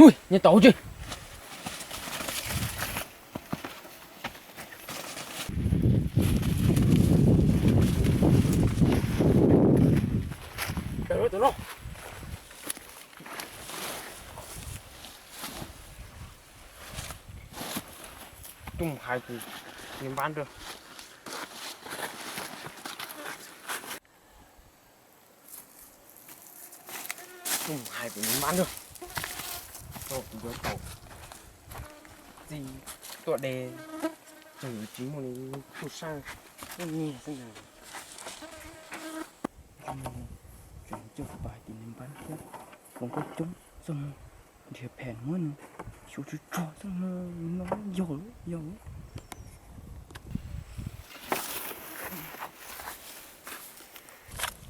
Ui, nyob tau tsis. Coj mus hais ces nws npab nrog. Coj mus hais ces nws npab nrog. Tau kuv yuav tau txij tuaj de, tseem tsis muaj li tub sab tuaj nyiag xwb ntag. Tseem coj kuv pais hais tias nws npab thiab, foom koob coob txog mus nrhiav phem muab nws xyuas tsuag tsuag xwb no, yog yog.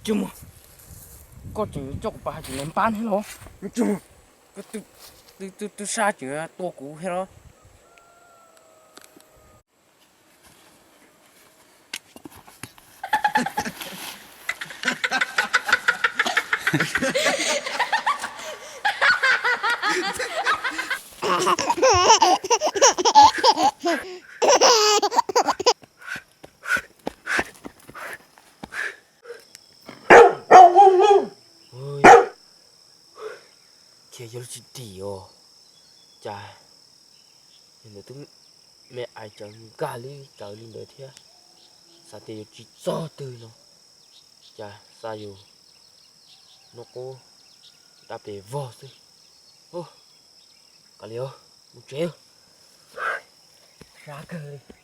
Tsis mus, koj tseem coj kuv pais hais tias nws npab thiab los? Tsis mus, koj tub, tub, tub sab tseem tua kuv thiab los? Khiav yuav luag tsis dim os. Cas ntawd twb me ais tsawv nkag li tsawv li ntawd thiab. Xav tias yuav tsis txog twg no, cas xa yus noj qub dab pes vog xwb. Kav liam, mus tsev. Sab kawg li.